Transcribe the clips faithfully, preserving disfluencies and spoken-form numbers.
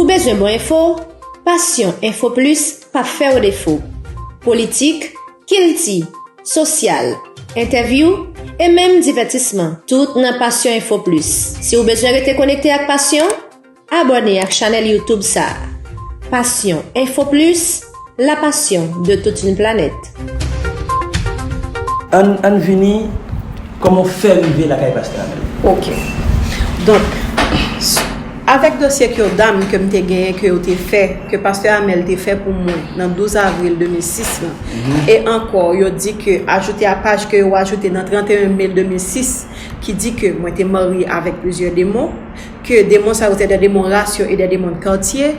Ou bezwen bon enfo? Passion Info Plus p ap fè w defo. Politik, kilti, sosyal, entèvyou, e menm divètisman, tout nan Passion Info Plus. Si w bezwen rete konekte ak Passion, abòne ak chanèl YouTube sa a. Passion Info Plus, la passion de toute une planète. Ann, ann vini, kòman w fè rive lakay Pastè Amèl? Ok. Donk, s- avèk dosye Kyodam ke m te genyen, ke yo te fè, ke Pastè Amèl te fè pou mwen nan douz avril de mil sis lan, e ankò, yo di ke ajoute a paj ke yo ajoute nan trannteyen me de mil sis, ki di ke mwen te marye avèk plizyè demon, ke demon sa yo se de demon rasyon e de demon de katye.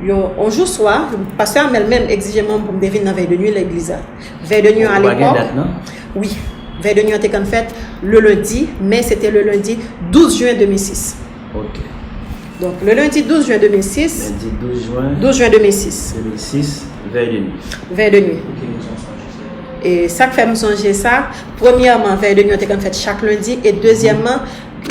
Yo, yon jou swa, Pastè Amèl menm egzije mwen pou m te vin nan vèy de nwi legliz la. Vèy de nwi a Ou pa gen lepòk. Dat, non? Wi. Vèy de nwi an te konn fèt le lendi, men se te le lendi douz jen de mil sis. Ok. Donk, le lendi douz jen de mil sis, Lendi douz jen douz jen de mil sis, de mil sis, vèy de nwi. vèy de nwi. E sa k fè m sonje sa, premyèman, vèy de nwi an te konn fèt chak lendi, e dezyèmman,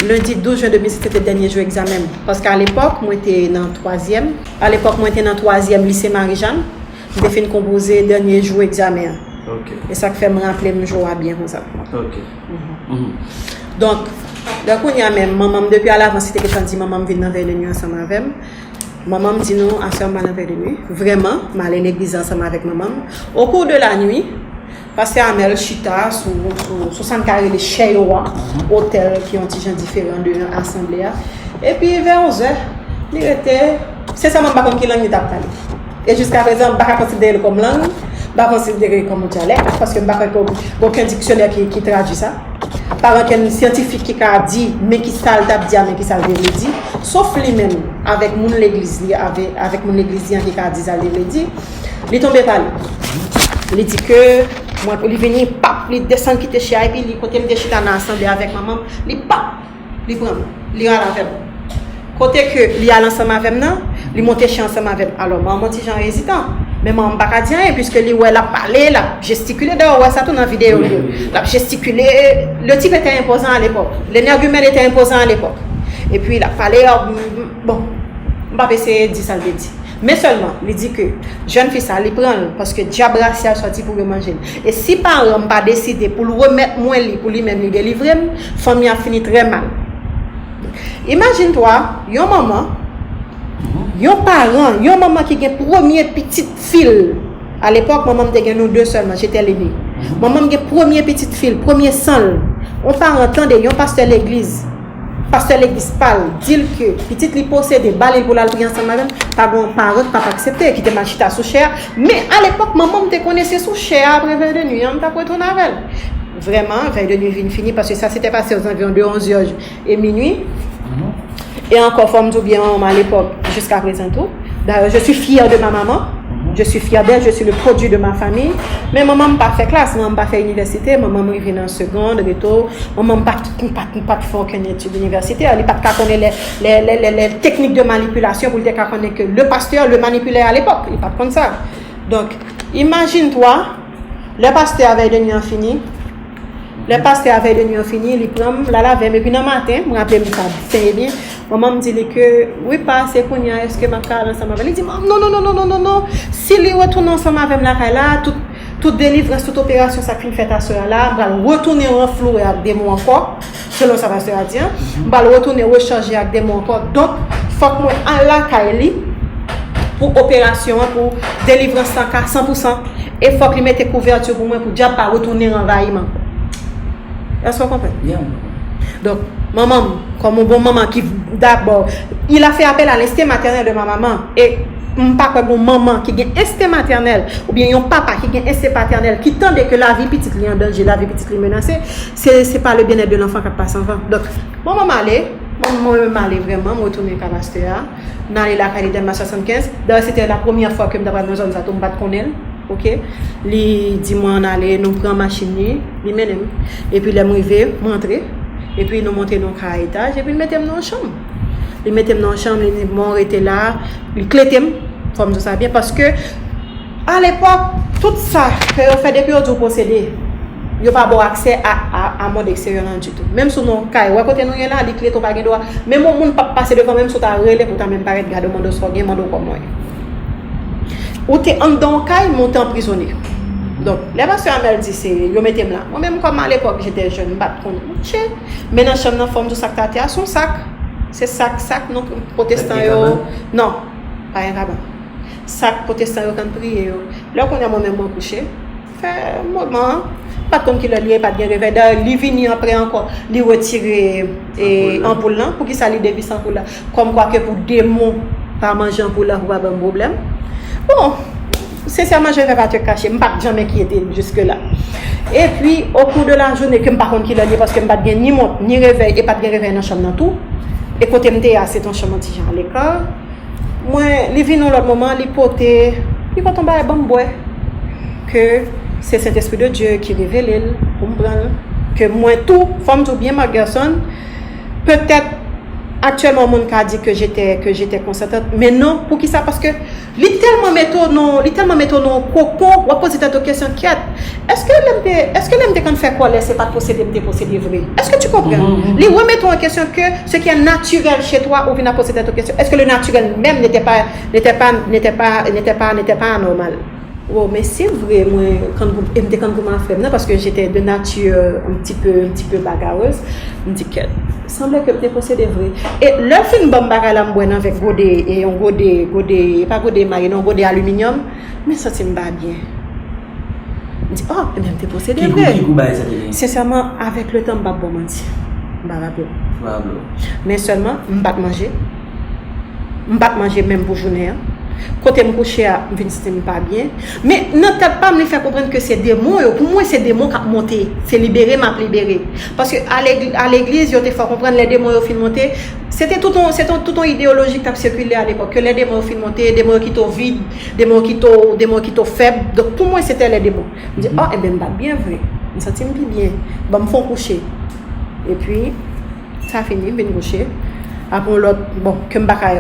lendi douz jen de mil sis se te dènye jou egzamen m. Paske alepòk, mwen te nan twazyèm, alepòk, mwen te nan twazyèm lise Marijàn, m te fin konpoze dènye jou egzamen an. Ok. E sa k fè m raple m jou a byen konsa. Ok. Mhm. Donk, lè kounye a menm, manman m depi alavans, li te gentan di manman m vin nan vèy de nwi ansanm avè m. Manman m di nou, aswè m pral nan vèy de nwi. Vrèman, m ale legliz ansanm avèk manman m. Okou de la nwi, Pastè Amèl chita sou, sou, sou sa n ka rele chè yo a, otèl ki yon ti jan diferan de asanble a. Epi, vè onzè, li rete, sensèman, m pa konn ki lang li t ap pale. E jiskaprezan, m pa ka konsidere l kòm lang, m pa konsidere l kòm yon dyalèk, paske m pa kwè ke gen okenn diksyonè ki, ki tradui sa. Pa gen okenn syantifik ki ka di, men ki sa l t ap di a, men ki sa l te vle di. Sof li menm, avèk moun legliz li, avè, avèk moun legliz li an ki ka di sa l te vle di, li tonbe pale. Li di ke, mwen, li vini, pap, li desann kite chè a, epi li, kote m te chita nan asanble avèk manman m, li pap, li pran m, li rale avè m. Kote ke li al ansanm avè m nan, li monte chè ansanm avè m. Alò, manman m yon ti jan ezitan. Men manman m pa ka di anyen, piske li wè l ap pale, l ap jestikile. Dayè, ou wè sa tou nan videyo yo. L ap jestikile. Le type était imposant à l'époque. L'énergumène était imposant à l'époque. Epi, l ap pale, bon, m p ap eseye di sa l te di. Men sèlman, li di ke jèn fi sa, li pran l, paske dyab rasyal sòti pou yo manje l. E si paran m pa deside pou l remèt mwen li, pou li menm li delivre m, fanmi a fini trè mal. Imajine twa, yon manman, yon paran, yon manman ki gen premye pitit fi l. Alepòk, manman m te gen nou de sèlman, j'étais l'aînée. Manman m gen premye pitit fi l, premye san l. Yon paran tande, yon pastè legliz, pastè legliz pa l, di l ke pitit li posede, ba li l pou l al priye ansanm avè l, pa gen yon paran k p ap aksepte, kite m al chita sou chè a. Men alepòk, manman m te konnen se sou chè a, apre vèy de nwi an, m t ap retounen avè l. Vrèman, vèy de nwi vin fini, paske sa se te pase aux environs de onz heures et minuit. E ankò, fò m di w byen, manman m alepòk, jiskaprezan tou. D'ailleurs, je suis fière de ma maman. Je suis fière d'elle, je suis le produit de ma famille. Men manman m pa fè klas, manman m pa fè inivèsite, manman m rive nan segond, reto. Manman m pa t, pa t, pa t fè okenn etid inivèsitè. Li pa t ka konnen lè, lè, lè, lè, lè teknik de manipilasyon pou li te ka konnen ke le pasteur, le manipulait à l'époque. Li pa t konn sa. Donk, imajine twa, lè pastè a vèy de nwi an fini, lè pastè a vèy de nwi an fini, li pran m, l al avè m, epi nan maten, m raple m sa byen byen, manman m di li ke, wi pa, se kounye a, èske m ap ka al ansanm avè l? Li di, non, non, non, non, non, non, non, si li retounen ansanm avè m lakay la, tout, tout delivrans, tout operasyon sa k fin fèt aswè a la, m pral retounen ranfloure ak demon ankò, selon sa pastè a di an, m pral retounen rechanje ak demon ankò, donk, fòk mwen al lakay li, pou operasyon an, pou delivrans lan ka san pou san, e fòk li mete kouvèti pou mwen pou dyab pa retounen anvayi m ankò. Èske w konprann? Yeah. Donk, manman m, kòm yon bon manman ki, dabò, il a fait appel à l'instinct maternel de ma maman, e m pa kwè gen yon manman ki gen ensten matènèl, oubyen yon papa ki gen ensten patènèl, ki tande ke lavi pitit li an danje, lavi pitit li menase, se, se pa le bien-être de l'enfant k ap pase anvan. Donk, manman m ale, manman m ale vrèman, m retounen ka pastè a, m ale lakay li Dèlma swasannkenz. Dayè, se te la premyè fwa ke m ta pral nan zòn sa tou, m pa t konnen l, oke. Li di mwen ann ale, nou pran machin li, li mennen m. Epi lè m rive, m rantre. Epi nou monte nan yon kay a etaj, epi l mete m nan yon chanm. Li mete m nan yon chanm, li di, bon, rete la, li klete m, fò m di w sa byen, paske, alepòk, tout sa ke yo fè depi yo di w posede, Yo pa ba w aksè a, a, a mond eksteryè lan ditou. Menm si w nan yon kay, wè kote nou ye la, li klete, w pa gen dwa. Menm yon moun p ap pase devan, menm si w ta rele pou w ta menm parèt, gade w, mande w sa w gen, mande w kòman w ye. Ou te anndan yon kay, men w te anprizone. Donk, lè pastè Amèl di se yo mete m la. Mwen menm, kòm alepòk, jete jèn, m pa t konn mouche. Men nan chanm nan, fò m di w sa k te atè a, se yon sak. Se sak, sak, non, pwotestan yo. Non, pa gen kabann. Sak pwotestan yo konn priye yo. Lè kounye a mwen menm mwen kouche, fè moman an, m pa t konn kilè li ye, pa t gen revèy. Dayè, li vini apre ankò, li retire e, anpoul lan. Poukisa li devise anpoul la? Kòmkwa ke pou demon pa manje anpoul la, pou pa ban m pwoblèm. Bon, sensèman, je vais pas te cacher, m pa t janm enkyete l jiske la. Epi, au cours de la journée, ke m pa konn kilè li ye, paske m pa t gen ni mont, ni revèy, e pa t gen revèy nan chanm nan tou. E kote m te ye a, se t yon chanm yon ti jan aleka. Mwen, li vin yon lòt moman, li pote, li pote yon bagay ban m bwè. Ke se Sentespri de Dye ki revele l pou m pran l. Ke mwen tou, fò m di w byen, Marc Gerson, petèt, aktyèlman, yon moun ka di ke jete, ke jete konsantante, men non, poukisa? Paske li tèlman mete w nan, li tèlman mete w nan yon kokon, w ap poze tèt ou kesyon, kyèt, èske lè m te, èske lè m te konn fè kòlè, se pa t posede m te posede vre? Est-ce que tu comprends? Li remete w an kesyon ke ce qui est naturel chez toi, ou vin ap poze tèt ou kesyon, est-ce que le naturel même n'était pas, n'était pas, n'était pas, n'était pas, n'était pas anormal? Bon, men se vre, mwen, kangoum, e m te kangoum a frè m nan, paske j'étais de nature un petit peu, un petit peu bagarreuse. M di, kèt, sanble ke m te posede vre. E lè l fin ban m bagay la, m bwè nan vè gode, e yon gode, gode, e pa gode maye, non, gode aliminyòm, men santi m pa byen. M di, oh, ebyen, m te posede vre. Ki gou, ki gou bagay sa te gen? Sensèman, avèk le tan, m p ap ba w manti. M pa raple m. Pa raple w. Men sèlman, m pa t manje. M pa t manje menm pou jounen an. Kote m kouche a, m vin santi m pa byen. Men nan tèt pa m, li fè konprann ke se demon yo. Pou mwen, se demon k ap monte. Se libere m ap libere. Paske a legi-, a legliz, yo te fè konprann lè demon yo fin monte, se te tout yon, se te tout yon ideyoloji k t ap sikile alepòk. Ke lè demon yo fin monte, demon yo kite w vid, demon yo kite w, demon yo kite w fèb. Donk pou mwen, se te lè demon. M di, oh, enben, m pa t byen vre. M santi m pi byen. Ban m fè yon kouche. Epi, sa fini, m vin kouche. Apre yon lòt, bon, ke m pa ka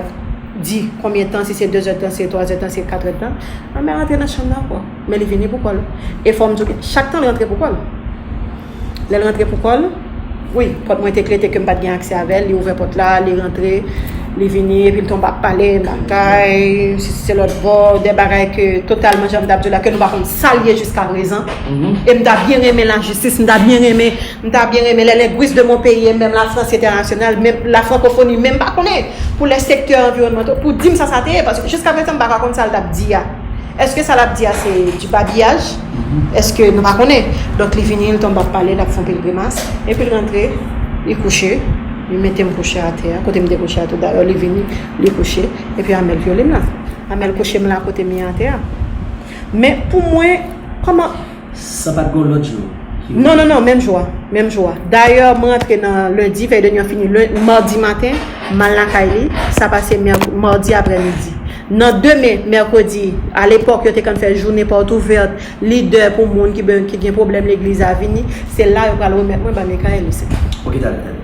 di konbyen tan, si se de zè tan, si se twa zè tan, si se kat è tan, Amèl rantre nan chanm nan ankò. Men li vini pou kò l. E fò m di w, chak tan li rantre pou kò l. Lè l rantre pou kò l, wi, pòt mwen te klete ke m pa t gen aksè avè l, li ouvè pòt la, li rantre, li vini, epi l tonbe ap pale, bagay, sesi se lòt bò, de bagay ke totalman, jan m t ap di w la, ke nou pa konn sa l ye jiskaprezan. E m ta byen renmen lajistis, m ta byen renmen M ta byen renmen les linguistes de mon pays, e menm la France internationale, menm la francophonie, menm pa konnen, pou les secteurs environnementaux, pou di m sa sa te ye, paske jiskaprezan m pa ka konn sa l t ap di a. Èske sa l ap di a se du babillage? Èske nou pa konnen? Donk li vini, li tonbe ap pale, l ap fè anpil grimas, epi l rantre, li kouche, li mete m kouche atè a, kote m te kouche a tou dayè, li vini, li kouche, epi Amèl vyole m la. Amèl kouche m la kote m ye atè a. Men pou mwen, kòman Sa pa t gen yon lòt jou? Non, non, non, menm jou a. Menm jou a. Dayè, mwen rantre nan lendi, vèy de nwi an fini len-, madi maten, m al lakay li, sa pase mèk-, madi aprèmidi. Nan demen, mèkredi, alepòk, yo te konn fè jounen pòt ouvèt, lidè pou moun ki ben, ki gen pwoblèm legliz a vini, se la yo pral remèt mwen ba Mikaelis. Ok, talè, talè, talè.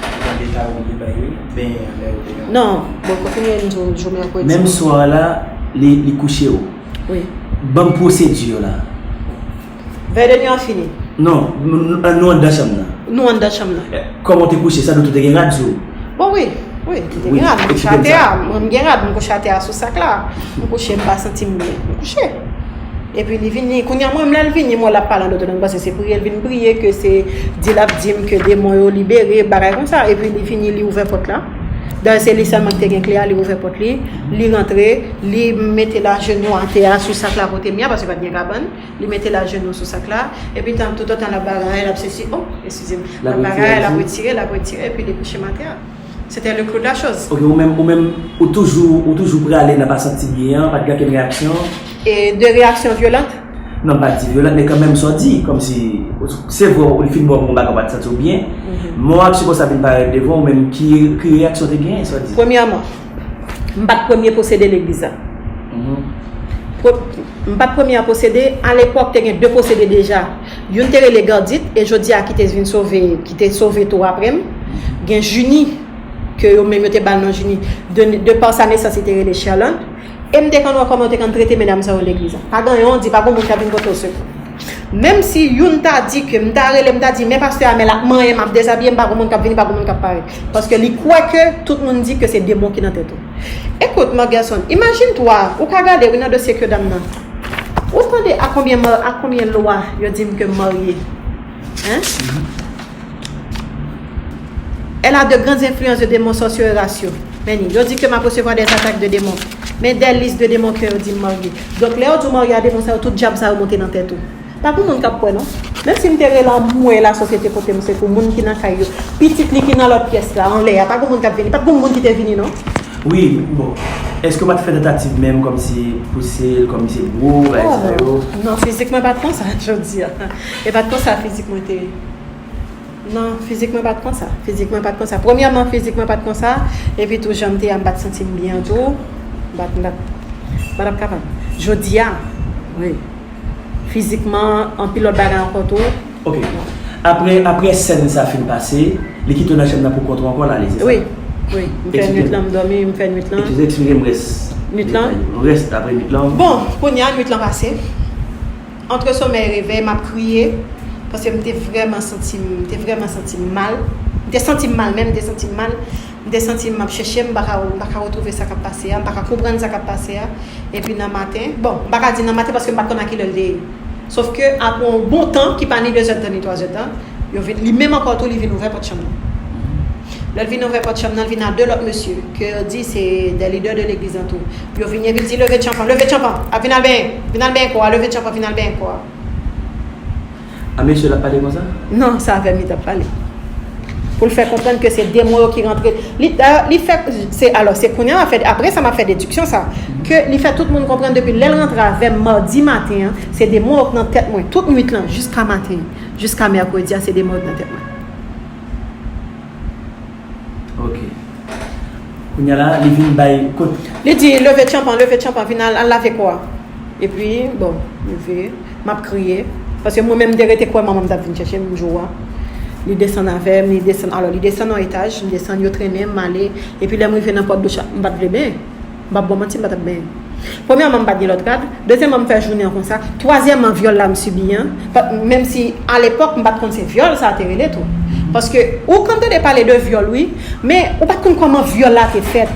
Ou tande ta oubyen bay wi, ben, lè ou te gen. Non, bon, kontinye n jou, jou mèkredi. Menm swa la, li, li kouche w. Wi. Ban m pwosedi yo la. Vèy de nwi an fini. Non, n-, n-, nou anndan chanm nan. Nou anndan chanm nan. Eh, kòman w te kouche? Sandout ou te gen rad sou ou. Bon, wi, wi, m te gen rad, m kouche atè a. Mwen, m gen rad, m kouche atè a sou sak la. M kouche, m pa santi m byen. M kouche. Epi li vini, kounye a mwen, lè l vini, m wè l ap pale an dòt lang, m panse se priye l vin priye, ke se di l ap di m ke demon yo libere, bagay konsa. Epi li vini, li ouvè pòt la. Dayè, se li sèlman ki te gen kle a, li ouvè pòt li, li rantre, li mete l ajenou atè a sou sak la kote m ye a, paske pa t gen kabann. Li mete l ajenou sou sak la, epi tan, toutotan l ap bagay, l ap sesi, oh, eskize m, l ap bagay, l ap retire, l ap retire, epi li kouche m atè a. C'était le clou de la chose. Ok, ou menm, ou menm, ou toujou, ou toujou prale nan pa santi byen an, pa t gen okenn reyaksyon? E de reyaksyon vyolante? Non, m pa di vyolante, men kanmenm sa w di, kòmsi, se vre, ou fin bò pou yon bagay, ou pa t santi w byen, men yon aksyon konsa vin parèt devan w, ou menm, ki, ki reyaksyon w te genyen, sa w di? Premyèman, m pa t premye posede legliz la. Pre-, m pa t premye a posede, alepòk te gen de posede deja. Youn te rele Gardit, e jodi a ki te vin sove, ki te sove tou apre m. Gen Jini, ke yo menm yo te ba l non Jini. De, de pa sa nesans, li te rele Sherland. E m te konn wè kòman yo te konn trete medam sa yo legliz la. Pa gen anyen w di, pa gen moun k ap vin pote w sekou. Menm si youn ta di ke m ta rele, m ta di, men pastè Amel ap manyen m, ap dezabiye m, pa gen moun k ap vini, pa gen moun k ap parèt. Paske li kwè ke tout moun di ke se demon ki nan tèt ou. Ekout, Margerson, imagine toi, ou ka gade wi nan dosye ke dam nan. Ou tande a konbyen, ma- a konbyen lwa yo di m ke m marye? Hein? Elle a de grandes influences de démons sorcières et raciaux. Men ni, yo di ke m ap resevwa des attaques de démons. Men des listes de démons ke yo di m marye. Donk, lè yo di w marye a demon sa yo, tout dyab sa yo monte nan tèt ou. Pa pou moun k ap kwè, non. Menm si m te rele anmwe la sosyete pote m sekou, moun ki nan kay yo, pitit li ki nan lòt pyès la, anlè a, pa pou moun k ap vini. Pa pou moun ki te vini, non. Wi, bon. Èske w pa t fè tantativ menm kòmsi pouse l, kòmsi gwo, bagay sa yo? Non, fizik mwen pa t konsa, jodi a. E pa t konsa fizik mwen te ye. Non, fizik mwen pa t konsa. Fizik mwen pa t konsa. Premyèman, fizik mwen pa t konsa. Epi tou, jan m te ye a, m pa t santi m byen tou. M pa t, m pa t, m pa t ap kapab. Jodi a, wi. Fizikman, anpil lòt bagay ankò tou. Ok. Apre, apre sèn sa fin pase, li kite w nan chanm nan pou kont ou ankò, l ale, se sa? Wi, wi. M fè nwit lan, m dòmi, m fè nwit lan. Eskize, eksplike m rès nwit lan. Detay yo. Rès apre nwit lan. Bon, kounye a, nwit lan pase. Antre somèy e revèy, m ap kriye, paske m te vrèman santi m, m te vrèman santi m mal. M te santi m mal menm, m te santi m mal. M te santi m ap chèche, m pa ka, m pa ka retwouve sa k ap pase a, m pa ka konprann sa k ap pase a. Epi nan maten, bon, m pa ka di nan maten paske m pa t konn a kilè l te ye. Sòf ke apre yon bon tan, ki pa ni de zèdtan ni twa zèdtan, yo vin, li menm ankò tou, li vin ouvè pòt chanm nan. Lè l vin ouvè pòt chanm nan, l vin a de lòt mesye, ke yo di se de lidè de legliz lan tou. Yo vini epi l di, "Leve tchanpan, leve tchanpan, ap vin al benyen, vin al benyen kò a, leve tchanpan, vin al benyen kò a." A mesye l ap pale konsa? Non, se avè m li t ap pale. Pou l fè konprann ke se demon yo ki rantre. Li, dayè, li fè, se, alò, se kounye a m ap fè, apre sa m ap fè dediksyon sa, ke li fè tout moun konprann depi lè l rantre avè m madi maten an, se demon yo k nan tèt mwen, tout nwit lan, jiska maten, jiska mèkredi a, se demon yo k nan tèt mwen. Ok. Kounye a la, li vin bay kot. Li di, "Leve tchanpan, leve tchanpan, vin al, al lave kò a." Epi, bon, leve, m ap kriye. Paske mwen menm, m te rete kwè manman m t ap vin chèche m jou a. Li desann avè m, li desann, alò, li desann yon etaj, m desann, yo trennen m, m ale. Epi lè m rive nan pòt douch la, m pa t vle benyen. M p ap ba w manti, m pa t ap benyen. Premyèman, m pa t gen lòt rad. Dezyèmman, m fè jounen an konsa. Twazyèmman, vyòl la m sibi an. Pa, menm si alepòk, m pa t konn se vyòl sa a te rele tou. Paske ou konn tande pale de vyòl, wi, men ou pa t konn kòman vyòl la te fèt.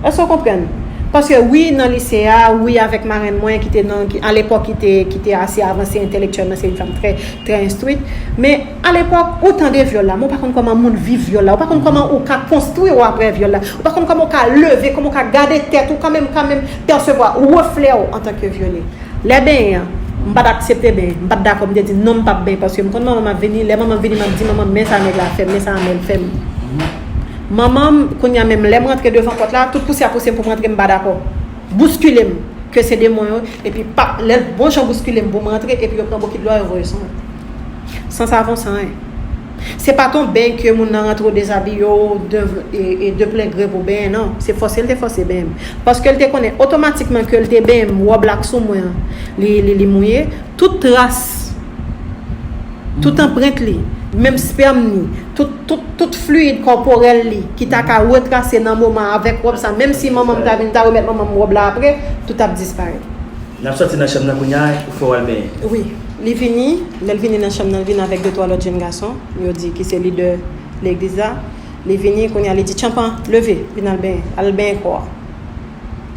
Èske w konprann? Paske wi, nan lise a, wi, avèk marenn mwen ki te nan, ki, alepòk ki te, ki te ase avanse entèlektyèlman, se yon fanm trè, trè enstwit. Men alepòk, ou tande vyòl la, men ou pa konn kòman moun viv vyòl la, ou pa konn kòman ou ka konstwi w apre vyòl la, ou pa konn kòman ou ka leve, kòman ou ka gade tèt ou, kanmenm, kanmenm pèsevwa reflè w antanke vyole. Lè benyen an, m pa t aksepte benyen, m pa t dakò, m te di non, m p ap benyen, paske m konn manman m ap vini, lè manman m vini, m ap di manman m, "Men sa nèg la fè m, men sa Amel fè m." Manman m, kounye a menm, lè m rantre devan pòt la, tout pouse ap pouse m pou m rantre, m pa dakò. Bouskile m, ke se demon yo, epi pap, lè l bon jan bouskile m pou m rantre, epi yo pran bokit dlo a, yo voye sou mwen. San sav, san anyen. Se pa t yon benyen ke moun nan rantre w dezabiye w de, e, e de plen gre pou benyen, non. Se fòse l te fòse benyen m. Paske l te konnen otomatikman ke l te benyen m, wòb la k sou mwen an, li, li, li mouye. Tout tras, tout anprent li, menm spèm li, tout, tout, tout fliyid kòporèl li ki ta ka retrase nan moman avèk wòb sa, menm si manman m ta vin, ta remèt manman m wòb la apre, tout ap disparèt. N ap sòti nan chanm nan kounye a, ou fè w al benyen. Wi. Li vini, lè l vini nan chanm nan, l vin avèk de twa lòt jèn gason, yo di ki se lidè legliz la. Li vini, kounye a, li di, "Tchanpan, leve, vin al benyen, al benyen kò a."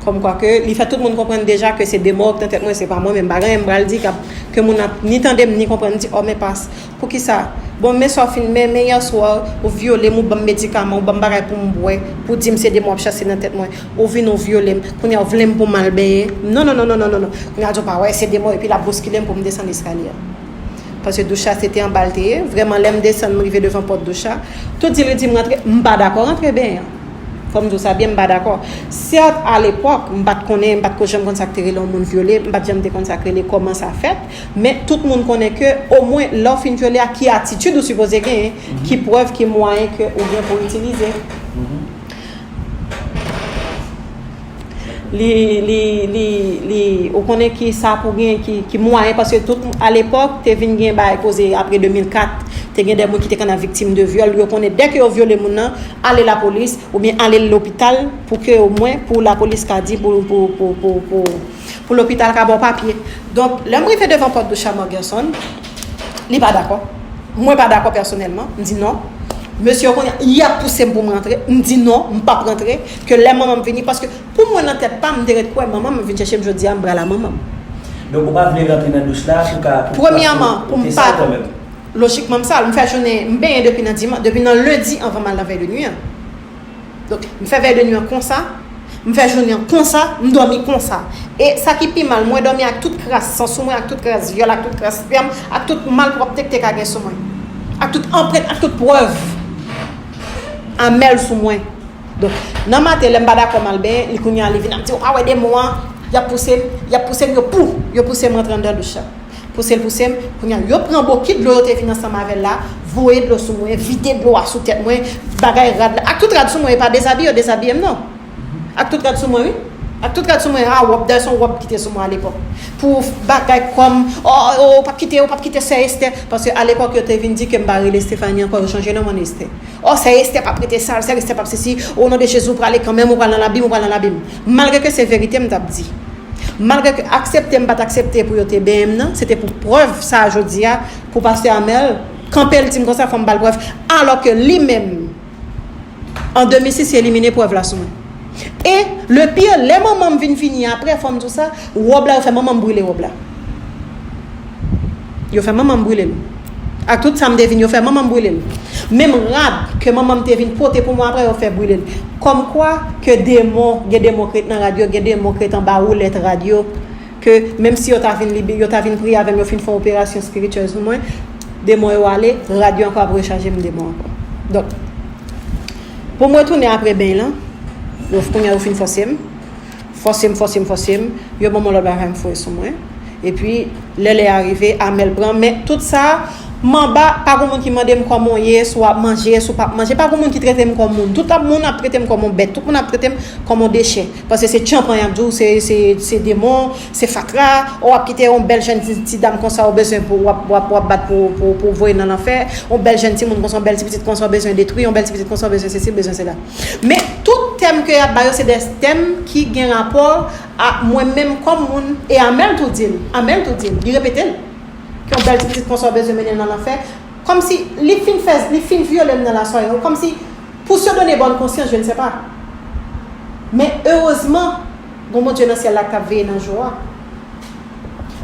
Kòmkwa ke li fè tout moun konprann deja ke se demon k nan tèt mwen, se pa mwen menm. Pa gen anyen m pral di k ap, ke moun ap ni tande m, ni konprann, di, "Ò, men pas, poukisa? Bon, men sa w fin, men, men yèswa, ou vyole m, ou ban m medikaman, ou ban m bagay pou m bwè, pou di m se demon w ap chase nan tèt mwen. Ou vin, ou vyole m. Kounye a, ou vle m pou m al benyen. Non, non, non, non, non, non, non." Kounye a, di w pa wè, se demon, epi l ap bouskile m pou m desann eskalye a. Paske douch la, se te anba l te ye. Vrèman, lè m desann, m rive devan pòt douch la. Tout di li di m rantre, m pa dakò rantre benyen an. Fò m di w sa byen, m pa dakò. Sèt, alepòk, m pa t konnen, m pa t ko janm konn sa k te rele yon moun vyole, m pa t janm te konn sa k rele kòman sa fèt, men tout moun konnen ke omwen lè w fin vyole a, ki atitid ou sipoze genyen, ki prèv, ki mwayen ke ou gen pou itilize. Li, li, li, li, ou konnen ki sa pou gen, ki, ki mwayen, paske tout, alepòk, te vin gen bagay koze apre de mil kat, te gen de moun ki te konn ap viktim de vyòl, yo konnen dèke yo vyole moun nan, ale lapolis, oubyen ale lopital, pou ke omwen, pou lapolis ka di, pou, pou, pou, pou, pou, Pou lopital ka ba w papye. Donk, lè m rive devan pòt douch a Morganson, li pa dakò. Mwen pa dakò pèsonèlman. M di non. Mesye yo kounye a, y ap pouse m pou m rantre. M di non, m p ap rantre. Ke lè manman m vini, paske pou mwen nan tèt pa m, m te ret kwè manman m vin chèche m jodi a, m pral a manman m. Donk, ou pa vle rantre nan douch la pou ka. Premyèman, pou m pa. Kanmenm. Lojikman, m sal. M fè jounen, m benyen depi nan dimanch, depi nan lendi anvan m al nan vèy de nwi an. Donk, m fè vèy de nwi an konsa, m fè jounen an konsa, m dòmi konsa. E sa ki pi mal, mwen dòmi ak tout kras san sou mwen, ak tout kras vyòl, ak tout kras spèm, ak tout malpwòpte ki te ka gen sou mwen. Ak tout anprent, ak tout prèv Amèl sou mwen. Donk, nan maten, lè m pa dakò m al benyen, li kounye a li vin ap di, ou pa wè demon an, y ap pouse m, y ap pouse m, yo pou, yo pouse m rantre anndan douch la. Pouse l pouse m, kounye a, yo pran bokit dlo yo te vin ansanm avè l la, voye dlo sou mwen, vide dlo a sou tèt mwen, bagay rad la, ak tout rad sou mwen, e pa dezabiye yo dezabiye m non. Ak tout rad sou mwen, wi. Ak tout rad sou mwen, a wòb, dayè se yon wòb ki te sou mwen alepòk. Pou bagay kòm, o, o, ou p ap kite, ou p ap kite sè Estè, paske alepòk yo te vin di ke m pa rele Stephanie ankò, yo chanje non m an Estè. O, sè Estè p ap rete sal, sè Estè p ap sesi, o non de Jezi, ou prale kanmenm, ou pral nan labim, ou pral nan labim. Malgre ke se verite m t ap di. Malgre ke aksepte m pa t aksepte pou yo te benyen m nan, se te pou prèv sa a jodi a, pou pastè Amèl, kanpe l di m konsa, fò m ba l prèv. Alò ke li menm, an de mil sis, li elimine prèv la sou mwen. E, le pire, lè manman m vin vini apre, fò m di w sa, wòb la, yo fè manman m brile wòb la. Yo fè manman m brile l. Ak tout sa m te vin, yo fè manman m brile l. Menm rad ke manman m te vin pote pou mwen apre, yo fè brile l. Kòmkwa ke demon, gen demon k ret nan rad yo, gen demon k ret anba woulèt rad yo, ke menm si yo ta vin libe, yo ta vin priye avè m, yo fin fè yon operasyon espirityèl sou mwen, demon yo ale, rad yo ankò ap rechaje m demon ankò. Donk, pou m retounen apre beny lan, yo kounye a yo fin fòse m. Fòse m, fòse m, fòse m. Yo ban m yon lòt bagay m foure sou mwen. Epi, lè lè a rive, Amèl pran. Men tout sa, m anba, pa gen moun ki mande m kòman w ye, si w ap manje, si w p ap manje. Pa gen moun ki trete m kòm moun. Tout ap moun ap trete m kòm yon bèt. Tout moun ap trete m kòm yon dechè. Paske se tchanpan y ap di w, se, se, se demon, se fatra. O, w ap kite yon bèl jèn ti, ti dam konsa, ou bezwen pou, w ap, w ap, w ap bat pou, pou, pou voye nan lanfè. Yon bèl jèn timoun konsa, yon bèl ti pitit konsa, ou bezwen detwi. Yon bèl ti pitit konsa, ou bezwen sesi, ou bezwen sela. Men tout tèm ke y ap ba yo, se de tèm ki gen rapò a mwen menm kòm moun. E Amèl tou di l, Amèl tou di l, li repete l. Ke yon bèl ti pitit konsa w bezwen mennen l nan lanfè. Kòmsi li fin fè, li fin vyole m nan laswarè. Kòmsi, pour se donner bonne conscience, je ne sais pas. Men erezman, gon Bondye nan syèl la k ap veye nan jou a.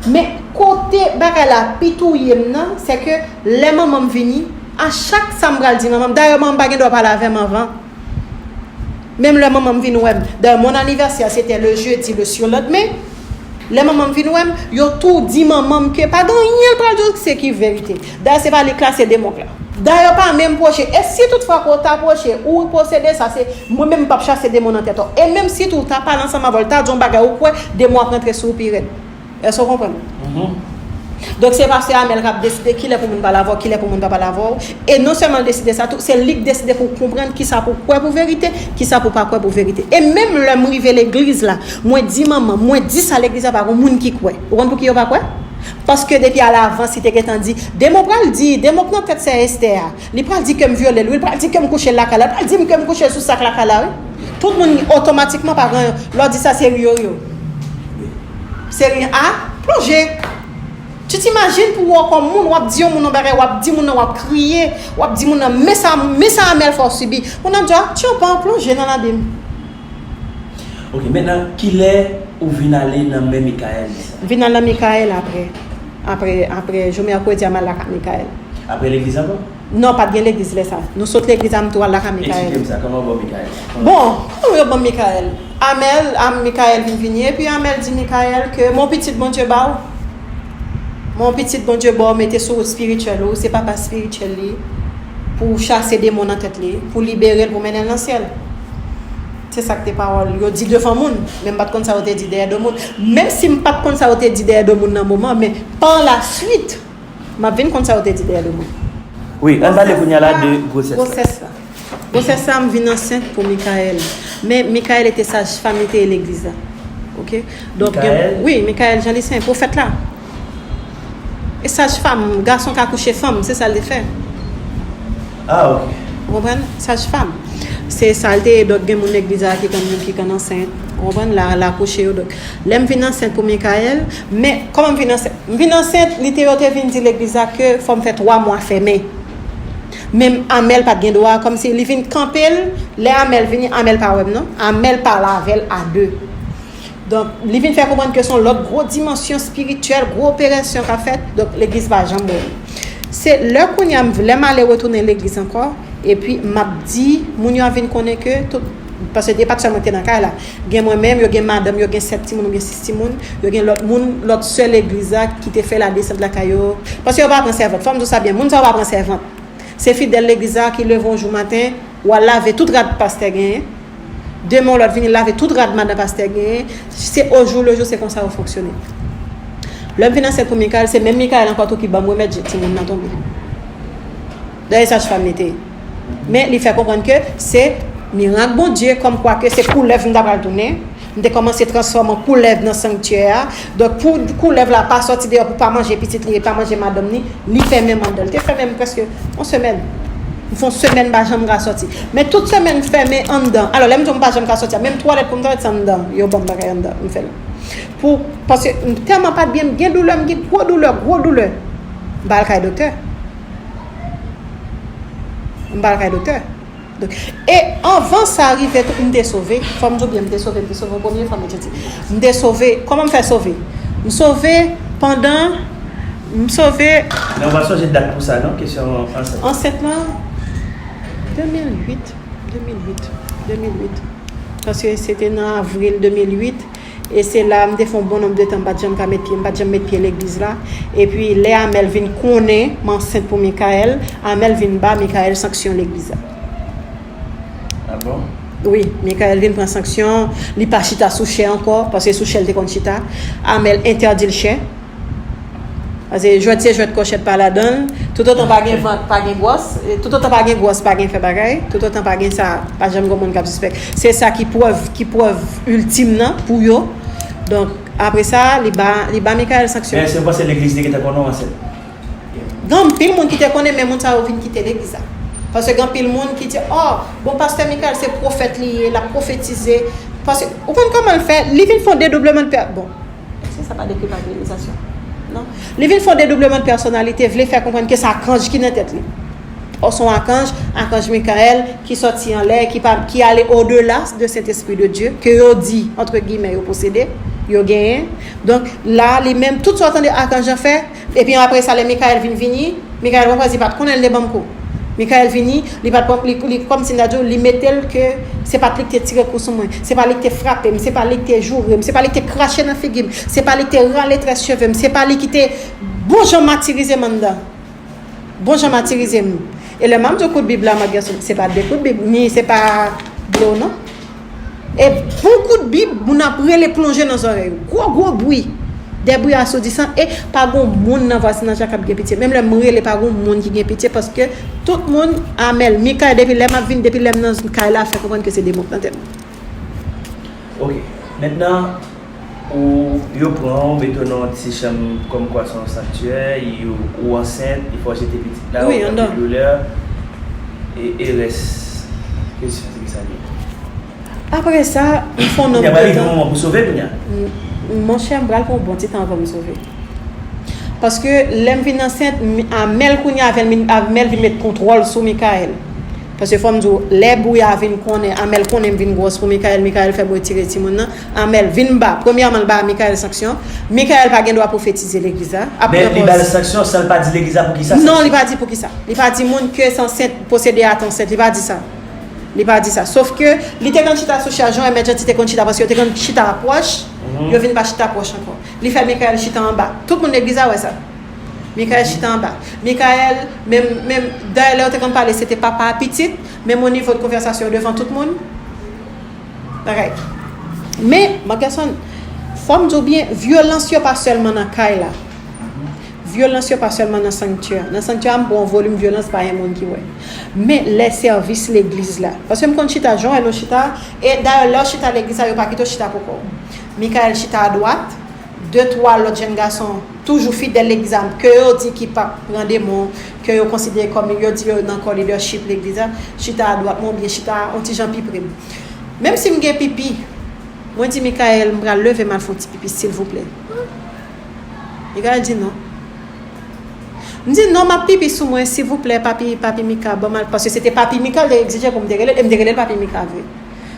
Men kote bagay la pi touye m nan, se ke lè manman m vini, a chak sa m pral di manman m, dayè manman m pa gen dwa pale avè m anvan. Menm lè manman m vin wè m, dayè mon anniversaire se te le jeudi le surlendemain, lè manman m vin wè m, yo tou di manman m ke pa gen anyen l pral di w se ki verite. Dayè se pa li k la, se demon k la. Dayè pa menm pwoche. E si toutfwa ke w ta pwoche, ou posede sa, se mwen menm m p ap chase demon nan tèt ou. E menm si tou w ta pale ansanm avè w, l ta di yon bagay, ou kwè demon ap rantre sou ou pi rèd. Èske w konprann? Donk se pastè Amèl k ap deside kilè pou moun pale avè w, kilè pou moun pa pale avè w. E non sèlman l deside sa tou, se li k deside pou w konprann kisa pou w kwè pou verite, kisa pou w pa kwè pou verite. E menm lè m rive legliz la, mwen di manman, mwen di sa legliz la pa gon moun ki kwè. Ou konn pouki yo pa kwè? Paske depi alavans li te gentan di, demon pral di, demon k nan tèt sè Estè a, li pral di ke m vyole l, wi, li pral di ke m kouche l lakay la, li pral di m ke m kouche l sou sak lakay la, wi. Tout moun otomatikman pa gen, lè w di sa se ri yo ri yo. Se ri a plonje. Tu t'imagines pou wè w kòm moun, w ap di yon moun yon bagay, w ap di moun nan, w ap kriye, w ap di moun nan, men sa, men sa Amèl fè w sibi. Moun nan di w, a, tchanpan, plonje nan labim. Ok, mentnan, kilè ou vin ale nan men Mikaèl sa? M vin al nan Mikaèl apre. Apre, apre, jou mèkredi a, m al lakay Mikaèl. Apre legliz ankò? Non, pa t gen legliz lè sa. Nou sot legliz a, m tou al lakay Mikaèl. Eksplike m sa, kòman w ban w Mikaèl? Bon, kòman yo ban m Mikaèl? Amèl, a, Mikaèl vin vini, epi Amèl di Mikaèl ke, men yon pitit Bondye ba w. Men yon pitit Bondye ba w, mete sou wout espirityèl ou, se papa espirityèl li, pou w chase demon nan tèt li, pou w libere l, pou w mennen l nan syèl. Se sa k te pawòl yo di devan moun, men m pa t konn sa yo te di dèyè do moun. Menm si m pa t konn sa yo te di dèyè do moun nan moman, men pa la swit, m ap vin konn sa yo te di dèyè do moun. Wi, ann pale kounye a la de gwosès la. Gwosès la. Gwosès sa, m vin ansent pou Mikaèl. Men Mikaèl ete saj fam, li te ye legliz la. Ok? Donk, gen, wi, Mikaèl Jean Lucien, pwofèt la. E saj fam, gason ka kouche fanm, se sa l te fè. Ah, ok. Ou konprann? Saj fam. Se sa l te ye, donk gen moun legliz la ki konn, ki konn ansent, ou konprann, la, la kouche yo. Donk, lè m vin ansent pou Michael, men kòman m vin ansent? M vin ansent, li te, yo te vin di legliz la ke fò m fè twa mwa fèmen. Men Amel pa t gen dwa, kòmsi li vin kanpe l, lè Amel vini, Amel pa wè m non, Amel pale avè l a de. Donk, li vin fè konprann ke se yon lòt gwo dimansyon espirityèl, gwo operasyon k ap fèt. Donk, legliz pa janm wè l. Se lè kounye a, m, lè m ale retounen legliz ankò, epi m ap di moun yo a vin konnen ke tout, paske e pa t sèl mwen ki te nan kay la. Gen mwen menm, yo gen madanm, yo gen sèt timoun, yo gen sis timoun, yo gen lòt moun, lòt sè legliz la ki te fè ladesant lakay yo. Paske yo pa pran sèvant. Fò m di w sa byen, moun sa yo pa pran sèvant. Se fidèl legliz la ki leve yon jou maten, w al lave tout rad pastè genyen. Demen yon lòt vini lave tout rad madan pastè genyen. Se o jou le jou, se konsa yo fonksyone. Lè m vin ansent pou Michael, se menm Michael ankò tou ki ban m remèd je timoun nan tonbe. Dayè sajfanm li te ye. Men li fè konprann ke se mirak Bondye, kòmkwa ke se koulèv m ta pral tounen. M te kòmanse transfòme an koulèv nan sanktyè a. Donk, pou koulèv la pa sòti deyò, pou pa manje pitit li e pa manje madanm ni, li fèmen m anndan. Li te fèmen m prèske yon semèn. M fè yon semèn m pa janm ka sòti. Men tout semèn m fèmen anndan. Alò, lè m di w m pa janm ka sòti a, menm twalèt pou m twalèt se anndan. Yo ban m bagay anndan, m fè l. Pou, paske m tèlman pa t byen, m gen doulè, m gen gwo doulè, gwo doulè. M pa al kay doktè. M pa al kay doktè. Donk, e anvan sa rive tou, m te sove. Fò m di w byen, m te sove, m te sove yon premye fwa, m te di. M te sove, kòman m fè sove? M sove pandan, m sove Men w pa sonje dat pou sa, non? Kesyon ansent. Ansent lan, de mil uit, de mil uit, de mil uit. Paske se te nan avril de mil uit. E se la m te fè yon bon nonb de tan m pa t janm ka met pye, m pa t janm met pye legliz la. Epi lè Amel vin konnen m ansent pou Michael, Amel vin ba Michael sanksyon legliz la. Ah bon? Wi, Michael vin pran sanksyon, li pa chita sou chè ankò, paske sou chè l te konn chita. Amel entèdi l chè. Paske jwèt se jwèt, kòchèt pa ladan l. Toutotan pa gen vant, pa gen gwòs. E toutotan pa gen gwòs, pa gen fè bagay. Toutotan pa gen sa, pa janm gen moun k ap sispèk. Se sa ki prèv, ki prèv iltim nan pou yo. Donk, apre sa, li ba, li ba Michael sanksyon. Men èske w panse legliz te gentan konnen w ansent? Gen anpil moun ki te konnen, men moun sa yo vin kite legliz la. Paske gen anpil moun ki di, oh, bon, pastè Michael se pwofèt li ye, l ap pwofetize. Paske, ou konn kòman l fè? Li vin fè yon dedoubleman de pè-, bon, èske sa pa dekipabilizasyon? Non. Li vin fè yon dedoubleman de pèsonalite, vle fè konprann ke se akanj ki nan tèt li. Ò, se yon akanj, akanj Michael, ki sòti anlè, ki pa, ki ale odela de Sentespri de Dye, ke yo di, entre guillemets, yo posede, yo genyen. Donk, la, li menm, tout sa w tande akanj lan fè, epi apre sa, lè Michael vin vini, Michael, ou konprann, li pa t konnen l te ban m kou. Michael vini, li pa t pran, li, li, kòmsi m ta di w, li mete l ke se pa t li ki te tire kou sou mwen, se pa li ki te frape m, se pa li ki te joure m, se pa li ki te krache nan figi m, se pa li ki te rale très cheve m, se pa li ki te bon jan matirize m anndan. Bon jan matirize m. E lè m ap di w kout bib la, mwen gen, se pa de kout bib, ni se pa dlo, non. E bon kout bib, moun ap rele plonje nan zòrèy ou. Gwo, gwo bri. Des bruits assourdissants. E pa gon moun nan vwazinaj la k ap gen pitye. Menm lè m rele, pa gon moun ki gen pitye, paske tout moun, Amel, Michael, depi lè m ap vin, depi lè m nan kay la, fè konprann ke se demon k nan tèt mwen. Ok. Mentnan, ou, yo pran w, mete w nan yon ti chanm kòmkwa se yon sanktyè, e ou, ou ansent, e fò w jete pitit la, ou gen anpil doulè, e, e rès kesyon, se ki sa l ye? Apre sa, m fè yon nonb de tan. Kounye a, pral rive moman pou sove kounye a. M, monchè, m pral pran yon bon ti tan anvan m sove. Paske lè m vin ansent, m, Amel kounye a, Amel vin, Amel vin met kontwòl sou Michael. Paske fò m di w, lè bri a vin konnen, Amel konnen m vin gwòs pou Michael, Michael fè m retire timoun nan. Amel vin ba, premyèman, l ba Michael sanksyon. Michael pa gen dwa pwofetize legliz la. Ap pran pòz. Men li ba l sanksyon san l pa di legliz la poukisa. Non, li pa di poukisa. Li pa di moun ke se ansent, posede a te ansent. Li pa di sa. Li pa di sa. Sof ke li te konn chita sou chè a, jan Emèt Janti te konn chita, paske yo te konn chita a pwòch, yo vin pa chita pwòch ankò. Li fè Michael chita anba. Tout moun legliz la wè sa. Michael chita anba. Michael, menm, menm, dayè lè yo te konn pale, se te papa a pitit, menm o nivo de konvèsasyon yo devan tout moun. Bagay. Men, Marckerson, fò m di w byen, vyolans yo pa sèlman nan kay la. Vyolans yo pa sèlman nan sanktyè a. Nan sanktyè a, m pran yon volim vyolans pa gen moun ki wè. Men lè sèvis legliz la. Paske m konn chita, jan w wè nou chita, e dayè lè w chita legliz la, yo pa kite w chita pou kò w. Michael chita adwat, de, twa lòt jèn gason toujou fidèl legliz la, ke yo di ki p ap pran demon, ke yo konsidere kòm, yo di yo nan kò lidèchip legliz la, chita adwat mwen oubyen chita yon ti jan pi pre m. Menm si m gen pipi, mwen di Michael, m pral leve m al fè yon ti pipi, silvouplè. Michael di non. M di non, m ap pipi sou mwen, silvouplè, papi, papi Mika, ban m al, paske se te papi Mika l te egzije pou m te rele l, e m te rele l papi Mika vre.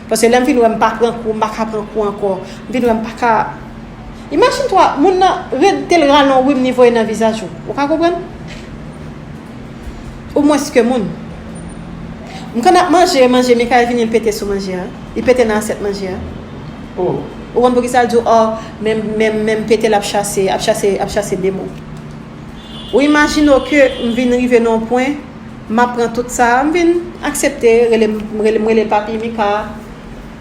Paske lè m vin wè m pa pran kou, m pa ka pran kou ankò. M vin wè m pa ka. Imajine twa, moun nan rete l rale yon rim li voye nan vizaj ou. Ou ka konprann? Ou mwens ke moun. M konn ap manje, manje, Michael vini, l pete sou manje a. Li pete nan asyèt manje a. Oh. Ou konn poukisa l di w, oh, men, men, men m pete l ap chase, ap chase, ap chase demon. Ou imajine w ke m vin rive nan yon pwen, m ap pran tout sa, m vin aksepte, rele m, rele m, rele l papi Mika,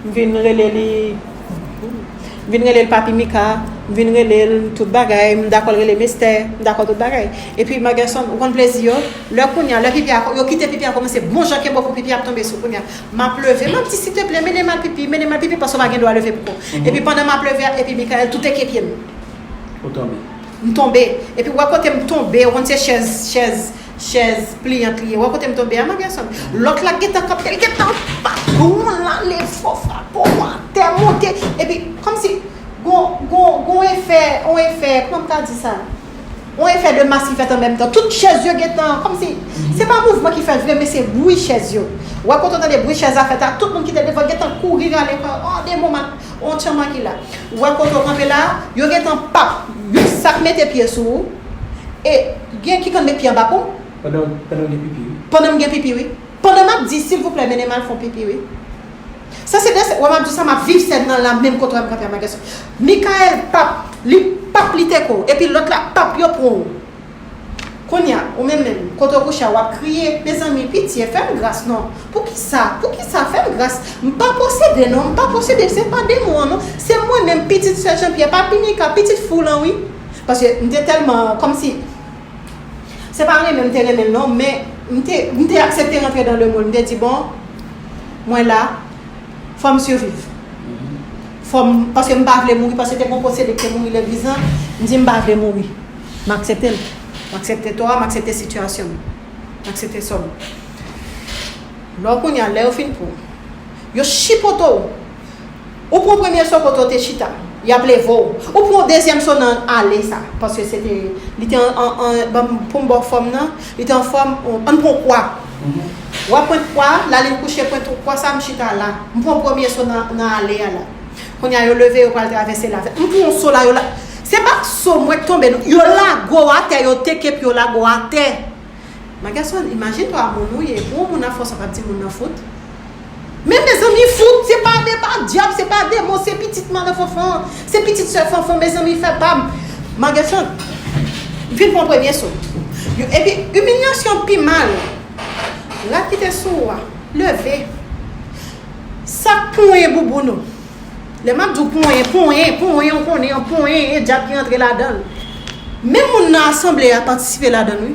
m vin rele li, m vin rele l papi Mika, m vin rele l tout bagay, m dakò l rele m Esther, m dakò tout bagay. Epi, Magerson, ou konn plezi yo, lè kounye a, lè pipi a, yo kite pipi a kòmanse, bon jan kenbe pou pipi a ap tonbe sou kounye a. M ap leve, m ap di, silteplè, mennen m al pipi, mennen m al pipi, paske w pa gen dwa leve pou kò w. Epi pandan m ap leve a, epi Michael tou teke pye m. Ou tonbe. M tonbe. Epi w wè kote m tonbe, ou konn se chèz, chèz, chèz pliyant li ye. W wè kote m tonbe a, Magerson. Lòt la gentan kanpe, l gentan bat kou l ale fò, frape w atè, monte. Epi, kòmsi, gon, gon, gon efè, on efè, kòman m ta di sa? On efè de mas ki fèt an menm tan. Tout chèz yo gentan, kòmsi, se pa mouvman ki fèt vre, men se bri chèz yo. W wè kote w tande bri chèz la fèt a, tout moun ki te devan gentan kouri rale kò, oh, demon mal. On tchanma ki la. Ou wè kote w kanpe la, yo gentan pap, youn sak mete pye sou ou, e gen ki konn met pye anba kou. Pandan, pandan w gen pipi, wi. Pandan m gen pipi, wi. Pandan m ap di, silvouplè, mennen m al fè yon pipi, wi. Sa se de, wè m ap di sa, m ap viv sèn nan la, menm kote w wè m kanpe a, Magerson. Michael pap, li pap, li teke w, epi lòt la pap, yo pran w. Kounye a, ou menm menm, kote w kouche a, w ap kriye, mezanmi, pitye, fè m gras non. Poukisa? Poukisa? Fè m gras. M pa posede non, m pa posede, se pa demon an non. Se mwen menm, pitit sè Jean Pierre, papi Mika, pitit fou lan wi. Paske m te tèlman, kòmsi, se pa renmen m te renmen l non, men m te, m te aksepte rantre dans le moule. M te di, bon, mwen la, fò m siviv. Fò m, paske m pa vle mouri, paske te gon posede ki te mouri legliz lan, m di m pa vle mouri. M aksepte l. M aksepte tò a, m aksepte sitiyasyon m. M aksepte sò m. Lò kounye a, lè yo fin pran w, yo chipote w. Ou pran premye so kote w te chita, y ap leve w. Ou pran dezyèm so nan ale sa, paske se te, li te an, an, an, ban m, pou m ba w fòm nan, li te an fòm, ann pran kwa. W ap pwent kwa, lalin kouche pwent kwa sa, m chita la. M pran premye so nan, nan ale a la. Kounye a, yo leve, yo pral travèse la. M pran so la, yo la. Se pa so mwen k tonbe, non. Yo lage w atè, yo teke pye w lage w atè. Magerson, imajine twa moun ou ye, pou yon moun ap fè w sa, p ap di moun nan fout. Men mezanmi, fout, se pa, se pa dyab, se pa demon, se pitit madan Fanfan, se pitit sè Fanfan, mezanmi, fè pa m. Magerson, m fin pran premye so. Yo, epi, imilyasyon pi mal. Rad ki te sou ou a, leve. Sa k ponyen bouboun ou. Lè m ap di w ponyen, ponyen, ponyen, ou konnen an ponyen, e dyab ki rantre ladan l. Menm moun nan asanble a patisipe ladan l, wi.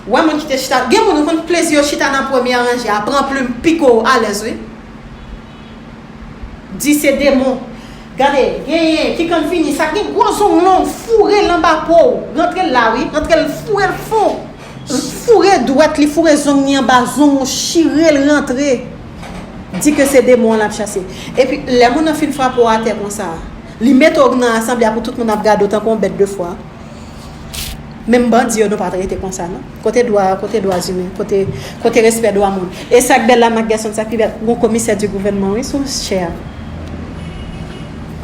Wè moun ki te chita, gen moun ou konn plezi yo chita nan premye ranje a, pran plim, pike w alèz, wi. Di se demon. Gade, genyen ki konn fini, sa k gen gwo zong long, foure l anba po w, rantre l la, wi, rantre l, foure l fon. Foure dwèt li, foure zong li anba zong ou, chire l rantre. Di ke se demon an l ap chache. Epi, lè moun nan fin frape w atè konsa, li mete w nan asanble a pou tout moun ap gade w tankou yon bèt de fwa. Menm bandi yo, nou pa t rete konsa, non. Kote dwa, kote dwa imen, kote, kote respè dwa moun. E sa k bèl la, Magerson, sa k pi bèl, gon komisè di gouvènman, wi, sou chè a.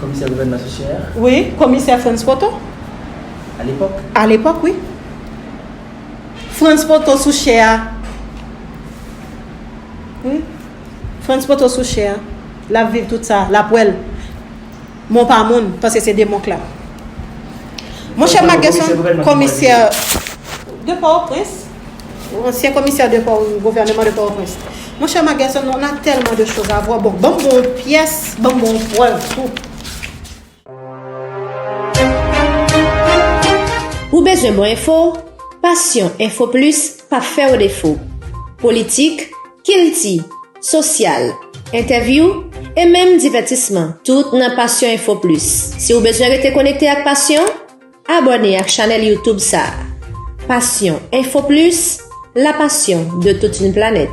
Komisè gouvènman sou chè a? Wi, komisè Frantz Poto. A lepòk? A lepòk, wi. Frantz Poto sou chè a. Wi. Frantz Poto sou chè a. L ap viv tout sa, l ap wè l. Mon pa moun, paske se demon k la. Monchè Magerson, komisè de Pòtoprens, ansyen komisè de Pò, gouvènman de Pòtoprens. Monchè Magerson, on a tellement de choses à voir. Bon, ban m bon pyès, ban m bon prèv tou. Ou bezwen bon enfo? Passion Info Plus p ap fè w defo. Politik, kilti, sosyal, entèvyou, e menm divètisman, tout nan Passion Info Plus. Si w bezwen rete konekte ak Passion, Abòne ak chanèl YouTube sa a. Passion Info Plus, la passion de toute une planète.